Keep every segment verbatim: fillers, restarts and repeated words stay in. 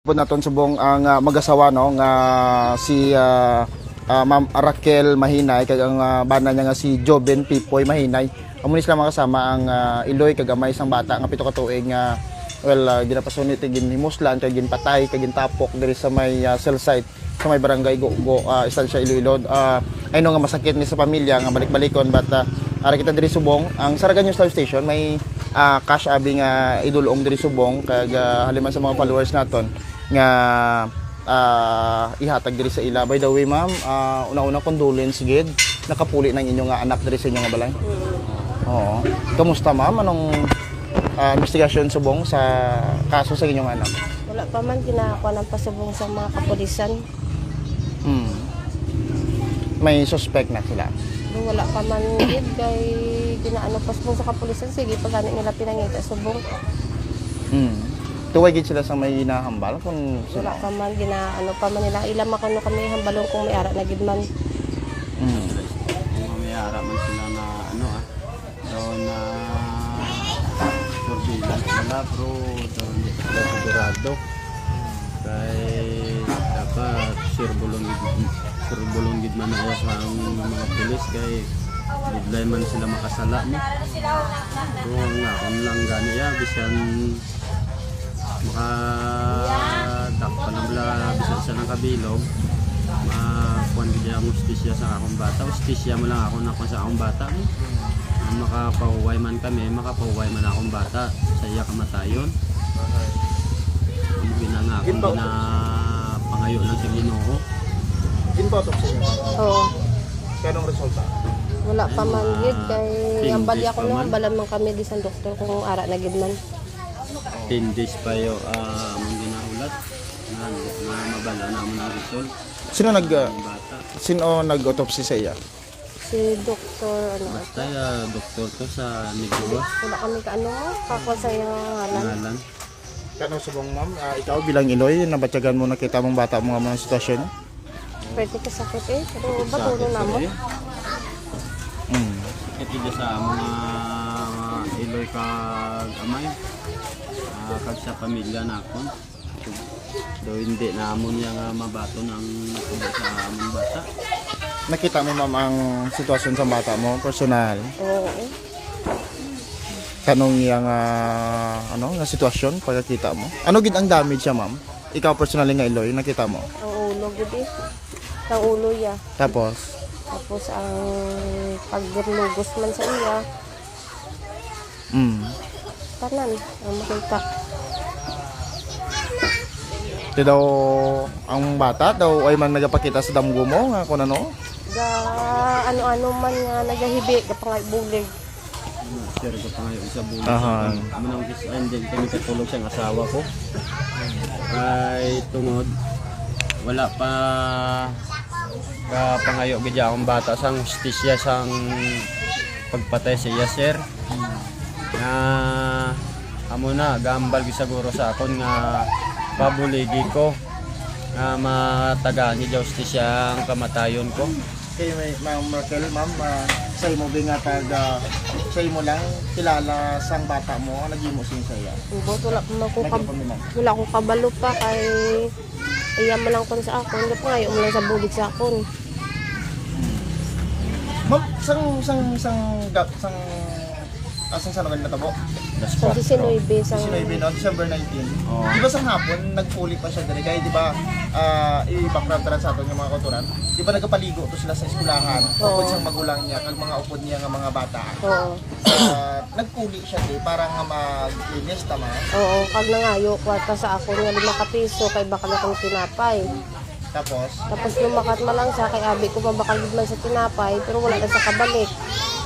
Pod naton subong ang, ah, mag-asawa, no, nga si, ah, ah, Ma'am Raquel Mahinay kag ang, ah, bana niya nga si Joven Pipoy Mahinay. Amo ni sila makasama ang, ah, iloy kag amay sang bata nga pito ka tuig nga, well, ah, ginapasunit, ginhimuslan kag ginpatay kag gintapok diri sa may, ah, cell site sa may barangay Gugo, ah, Estancia, Iloilo. Ah, I know nga masakit ni sa pamilya nga balik-balikon, but, ah, ara kita diri subong. Ang Saraga News Live Station may, ah, cash abi nga idul-ong diri subong kag, ah, halin man sa mga followers naton nga, ah, ihatag diri sa ila. By the way, ma'am, ah, una-una, condolence gid. Nakapuli na ang inyo nga anak diri sa inyo nga balay. Mm. Oo. Kamusta, ma'am? Anong, ah, investigasyon subong sa kaso sa inyong anak? Wala pa man ginakuha ng pasubong sa mga kapulisan. Hmm. May suspect na sila? Wala pa man gid kay ginaano pasubong sa kapulisan. Sige pa gani nila pinangita subong. Hmm. Tuway gid sila sa may hinahambal kung sino? Wala pa man, ginaano pa man nila. Ila makano kami hambalon kung may ara na gid man. Hmm. Kung may ara man sila na ano, ah, daw na surveillance nila, pero daw hindi sila sigurado. Kay dapat sure bulon gid, sure bulon gid man na sa ang mga pulis kay budlay man sila makasala mo. Pero nga, kung lang gani ya, bisan makadakpan na bala, bisan isa lang kabilog, makuan gid ang hustisya sa akong bata. Hustisya mo lang ako na sa akong bata. Ang makapahuway man kami, makapahuway man akong bata sa iya kamatayon. Ang ginanga akong Ginpa- ginapangayo lang sa Ginoo. Ginpatok sa inyo? Oo. Kanong resulta? Wala pa man gid kay ang balya ko na, balan man kami di sa doktor kung ara na gid man. Ten days pa yo, ah, among ginahulat. Na, na mabala na among result. Sino nag, ah, Ang bata. Sino nag-autopsy sa iya? Si doktor, ano, Basta, ah, doktor to sa Negros. Wala kami ka, ano, kakon sa iyang ngalan. Ngalan. Kano subong, ma'am? Ah, ikaw bilang iloy, nabatyagan mo, nakita mong bata mo nga mga sitwasyon? Pwede ka sakit eh, pero batulo na mo. Sakit eh. Mm. Sakit gid sa mga, mga iloy kag amay. Ah, kag sa pamilya nakon. Do hindi namon niya nga mabaton ang natubo sa among bata. Nakita mo, ma'am, ang sitwasyon sa bata mo, personal? Oo. Kanong iya nga, ano, nga sitwasyon, pagkakita mo? Ano gid ang damage siya, ma'am? Ikaw personally nga iloy, nakita mo? Ang ulo gid eh. Ang ulo ya. Tapos? Tapos ang paglugos man sa iya. Mm. Tanan ang makita. Ti daw ang bata daw ay man nagapakita sa damgo mo nga kung ano? Ga ano-ano man nga nagahibi, gapangabulig. Sir, gapangayo sa bulig. Aha. Amo nang gis-, and then kami katulog sang asawa ko. Kay tungod, wala pa kapangayo gid akong bata sang hustisya sang pagpatay sa iya, sir. Nga, amo na, gambal gid siguro sa akon nga pabuligi ko nga matagaan gid hustisya ang kamatayon ko. Kay may, Ma'am Raquel, ma'am, ah, sa imo bi nga pag, ah, sa imo lang kilala sang bata mo ang naghimo sini sa iya? Ubot, wala pa man ko May kab-, pa, ma'am. Wala ko kabalo pa kay iya man lang kon sa akon, gapangayo man lang sa bulig sa akon. Ma'am, sang, sang, sang, ga-, sang, ah, sang sano ka natabo? Sa diecinuebe, sang diecinuebe, no? December nineteen. Oo. Di ba sang hapon, nagpuli pa siya diri? Kay, di ba, ah, i-background ta lang sa aton nga mga kautoran. Di ba nagapaligo to sila sa eskwelahan? Oo. Upod sang magulang niya, kag mga upod niya nga mga bata. Oo. Ah, nagpuli siya, di, para nga maglinis, tama? Oo, kag nangayo kwarta sa akon nga lima ka piso kay bakal akong tinapay. Tapos? Tapos lumakat man lang siya kay abi ko mabakal gid man sa tinapay, pero wala na sa kabalik.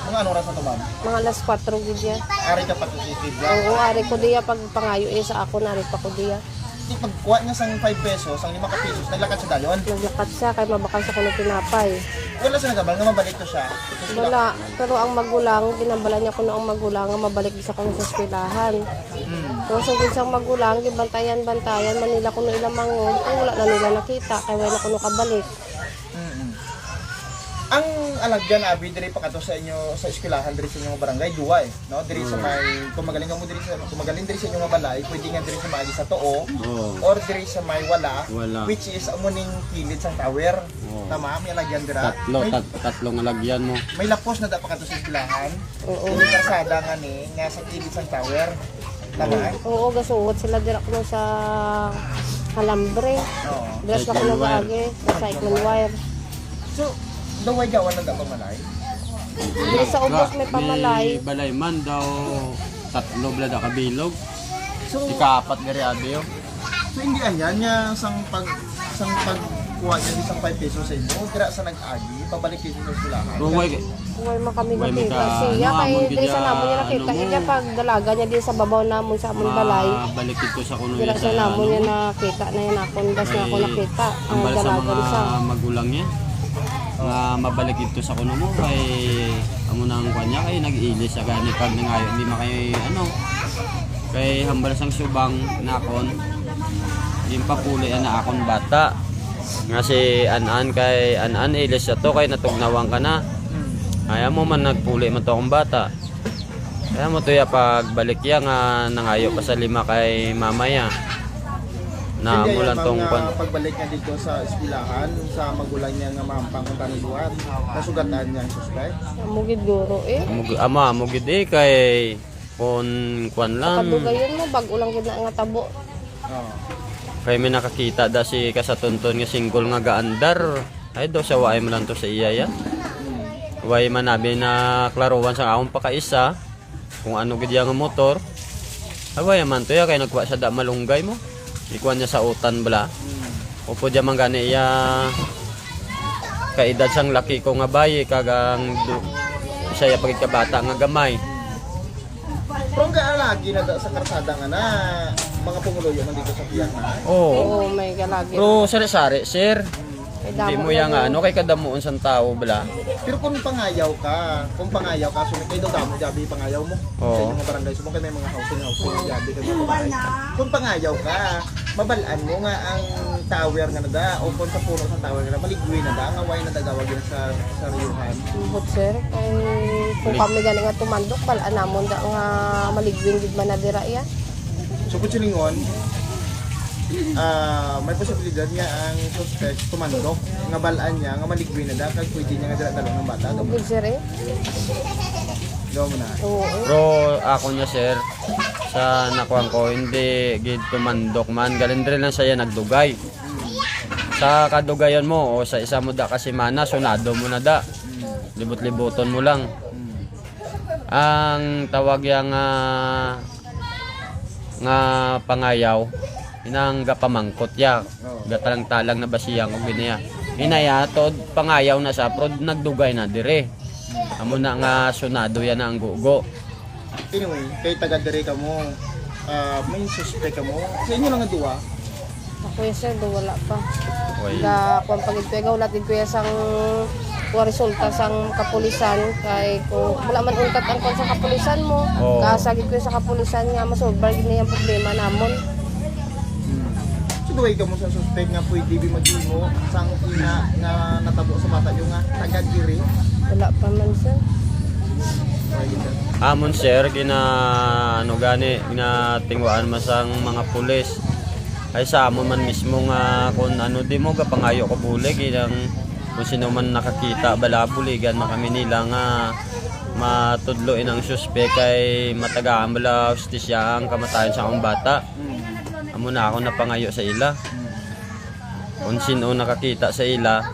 Mga ano oras na to, ma'am? Mga alas kwatro gid ya. Ari ka pagkikitid ya? Oo, ari ko diya pagpangayo eh sa akon, ari pa ko diya. Di pagkuha niya sang five pesos, sang lima ka pesos, naglakad siya dayon? Naglakad siya kay mabakal sa kuno tinapay. Wala siya nagabal nga mabalik to siya? Wala. Pero ang magulang, ginambalan niya kuno ang magulang nga mabalik sa kuno sa eskwelahan. Mm. Pero sugod sang magulang, gibantayan-bantayan man nila kuno ila manghod, kay wala na nila nakita, kay wala na kuno kabalik. Mm-mm. Ang alagyan, abi, diri pa kato sa inyo, sa eskwelahan, diri sa inyong barangay, duwa eh, no? Diri sa Mm. may, kung magaling ka mo diri sa, kung magaling diri sa inyong balay, pwede nga diri sa maagi sa tuo, Oo. or diri sa may wala, Wala. which is amo ning kilid sang tower. Oo. Tama, may alagyan dira. Tatlo, May, tat-, tatlong alagyan mo. may lapos na dapat kato sa eskwelahan. Oo. Yung karsada nga ni, nga sa kilid sang tower. Tama, eh? Oo, gasuot sila dira kuno sa kalambre. Oo. Dira sila Cyclone kuno wire. gaagi, sa cyclone wire. So, daw way gawan na daw pamalay? Diri sa ubos may May pamalay. balay man daw, tatlo bala da kabilog. So, Ikaapat diri abi, oh. So, hindi anyan niya sang pag, sang pagkuha niya di sang five pesos sa imo, dira sa nag-agi, pabalik dito sa eskwelahan. Pero way, Way man kami Way nakita. makita. Siya Ano, kay amon diri sa gid namon niya ya, nakita ano niya mo? Pag dalaga niya diri sa babaw namon sa amon balay. Mabalik ito sa kuno Dira niya sa sa namon ano niya mo? nakita na yan akon. Das na ako Ay, nakita. Ang hambal sa dalaga mga sa magulang niya. Nga mabalik ito sa kuno mo. Kay amo na ang kwan niya. Kay nag-ilis siya gani pag nangayo. Hindi makay ano. Kay hambal sang subang nakon. Yung papuli na akon bata. Nga si An-an kay An-an, ilis sa to kay natugnawan ka na. Hmm. Ay, amo man nagpuli man to akong bata. Kaya mo to ya pagbalik ya nga nangayo pa sa lima kay mama ya. Na Hindi, mo ayun, lang tong mga kwan. pagbalik niya dito sa eskwelahan, sa magulang niya nga mahampang kung tani buwan, nasugatan niya ang suspect. Amo gid guro eh. Amo gi-, ama, amo gid eh, kay kun kwan lang. Kadugayon mo, bag-o lang gid na nga tabo. Oo. Kay may nakakita da si kasatunton nga single nga gaandar. Ay, daw sa waay man lang to sa iya ya. Way man abi na klaruhan sa akong pakaisa kung ano gid iya nga motor. Ay, way man to ya kay nagkuha sa da malunggay mo. Ikuha niya sa utan bala. Hmm. Upod ya man gani iya kaedad sang laki ko nga bayi kag ang du-, siya ya pagkabata nga gamay. Pero ang kaalagi na da sa karsada nga na, mga pumuluyo man dito sa Piang na. Oo. Oo, may galagi. Pero sari-sari, sir. Kay Hindi damo mo na yang yun. ano, kay kadamuon sang tao, bala. Pero kung pangayaw ka, kung pangayaw ka, so may kayo damo, jabi pangayaw mo. Oo. Sa inyong mga barangay, subong kay may mga housing, housing, jabi, kay mga bahay. Kung pangayaw ka, mabalaan mo nga ang tower nga nada, o kung sa puno sa tower nga nada, maligwi na ba? Nga way na dagawag yun sa, sa riyuhan? Ambot, sir. Kay kung Lig- kami gani nga tumandok, bal-an namon da nga maligwin gid man na dira iya. So, kung silingon, ah, may posibilidad nga ang suspect tumandok, nga bal-an niya, nga maligwin na da, kag pwede niya nga dira dalon ang bata. Ambot, sir, eh. Daw mo na. Oo, eh. Pero ako niya, sir, sa nakuan ko, hindi gid tumandok man. Galing diri lang siya nagdugay. Sa kadugayon mo, o sa isa mo da ka semana, sunado mo na da. Libot-liboton mo lang. Ang tawag yang, ah, nga pangayaw, inang gapamangkot ya. Oo. Gatalang-talang na ba siya kung giniya? Inaya, to, pangayaw na sa, pero nagdugay na dire. Amo na nga sunado yan ang gugo. Anyway, kay taga dire kamo, ah, may suspect kamo. Sa inyo lang nga duwa. Ako ya, sir, do wala pa. Oy. Ga, kung pag-, kuya, ga, wala din, kuya, sang wa resulta sang kapulisan, kay ko, wala man untat ang kwan sa kapulisan mo. Oo. Kaasa gid, kuya, sa kapulisan nga masolbar gid na yung problema namon. Hmm. So, duway kamo sa suspect nga pwede bi maghimo sang ina nga natabo sa bata yung nga taga diri? Wala pa man, sir. Wala, sir. Amon, sir, gina, ano gani, ginatingwaan man sang mga pulis. Ay, sa amon man mismo nga kung ano, di mo gapangayo ko bulig, eh, ang kung sino man nakakita, bala, buligan man kami nila nga matudlo inang suspek kay matagaan bala hustisya ang kamatayon sa akong bata. Mm. Amo na ako napangayo sa ila. Mm. Kung sino nakakita sa ila,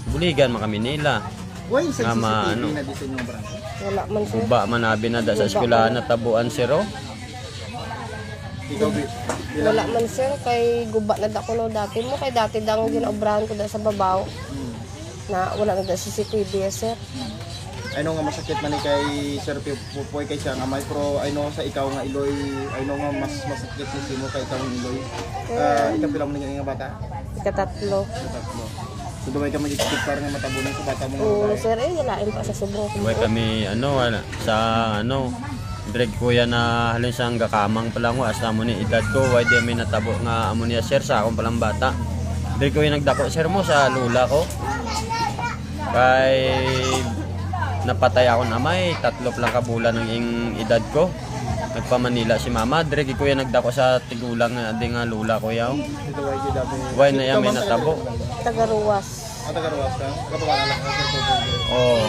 buligan man kami nila. Why sa Nga ma-, C C T V ano? na di sa inyong barangay? Wala man, sir. Guba man abi na da sa Guba eskwelahan man. Natabuan, sir, oh. Ikaw, bi-, bilang Wala man, sir, kay guba na da kuno dati mo, kay dati dang ginaobrahan ko da sa babaw. Hmm. Na wala na da C C T V, sir. I know nga masakit man ni kay Sir Pi-, Pupoy kay siya nga may, pero I know sa ikaw nga Iloy, I know nga mas masakit ni simo kay ikaw nga Iloy. Ah, Mm. Ikapila mo na nga bata? Ikatatlo. Ikatatlo. So, duway ka mag-expectar nga matabo na sa bata mo nga Oo, babae? Sir, eh, wala pa sa subong. Duway kami, ano, wala, sa, ano, Dre, kuya, na halin sa gakamang pa lang, wa, sa amo ni edad ko, why di may natabo nga amo niya, sir, sa akong palang bata. Dre, kuya, nagdako, sir, mo sa lula ko. Kay napatay akon amay, tatlo pa lang ka bulan ang ing edad ko. Nagpa-Manila si mama, dire gid ko iya nagdako sa tigulang nga di nga lola ko yaw. Dito, why gid ako? Why na iya may natabo? Tagaruwas. Ang tagaruwas ka? Kababalan lang ka sa tubig. Oh.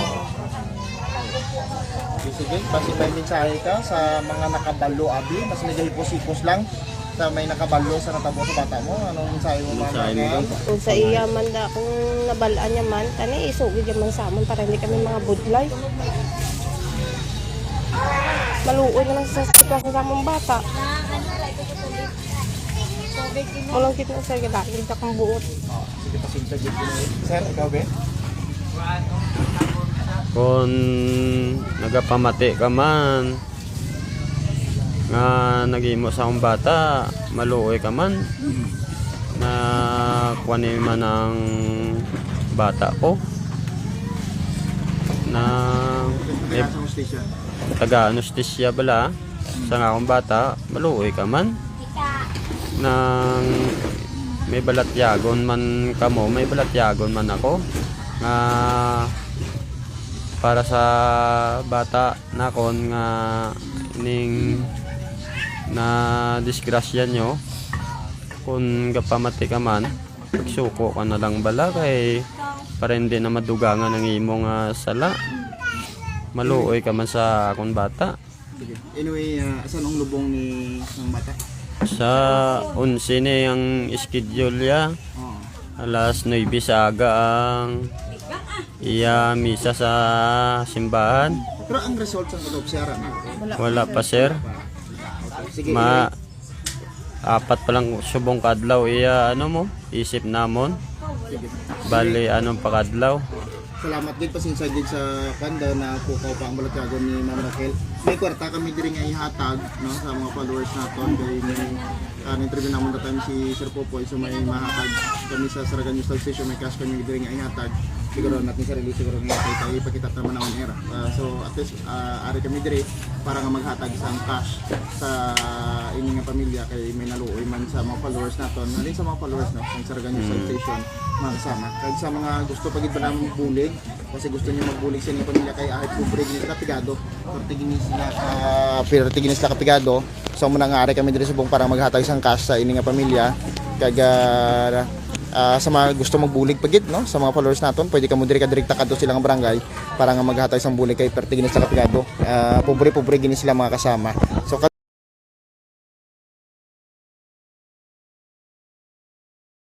Sige, basi may mensahe ka sa mga nakabalo, abi, mas nagahipos-hipos lang sa may nakabalo sa natabo sa bata mo. Anong mensahe mo, Ma'am Mensahe mo Raquel? ba? Kung sa iya man da, kung nabalaan niya man, kani isugid niya man sa amon para hindi kami mga budlay. Maluoy na lang sa sitwasyon sa among bata. Mo lang kita sa galain sa kang buot. Sige, pasensya gid ko na. Sir, ikaw, be? Kung nagapamati ka man nga naghimo sa akong bata, maluoy ka man na kuan man ang bata ko na may Taga sa hostisya. taga-anesthesia bala sa nga akong bata, maluoy ka man nang may balatyagon man kamo, may balatyagon man ako nga para sa bata nakon nga ning na disgrasya nyo, kung gapamati ka man, pagsuko ka na lang bala kay para hindi na madugangan ang imo nga sala. Maluoy ka man sa akong bata. Sige. Anyway, ah, asan ang lubong ni ng bata? Sa onse ni ang schedule ya. Oo. Alas nuebe sa aga ang iya misa sa simbahan. Pero ang result sa autopsya, ano? Wala pa, sir. Sige, Ma apat pa lang subong kadlaw iya ano mo, isip namon. Bali anong pakadlaw. Salamat gid, pasensya gid sa kanda na pukaw pa ang balatyagon ni Ma'am Raquel. May kwarta kami diri nga ihatag, no, sa mga followers naton. Kay may, ah, na-interview naman na time si Sir Popoy, so may mahatag kami sa Saragan News Station, may cash kami diri nga ihatag. Siguro natin sarili siguro nga ipakita, ipakita naman na on air. Ah, so at least, ah, ari kami diri para nga maghatag sa cash sa ini nga pamilya kay may naluoy man sa mga followers naton. Nalin sa mga followers, no, sa Saragan News Station, mga kasama. Kag sa mga gusto pa gid ba naman bulig, kasi gusto niyo magbulig sa inyong pamilya kay ahay pobre gini sila pigado. Perte gini sila ka perte gini sila ka pigado. So muna nga ari kami diri subong para maghatag sang cash sa ini nga pamilya. Kag ah, ah, sa mga gusto magbulig pa gid, no, sa mga followers naton, pwede kamo diri ka direkta kadto sila nga barangay para nga maghatag sang bulig kay perte gini sila ka pigado. Ah, pobre pobre gini sila mga kasama. So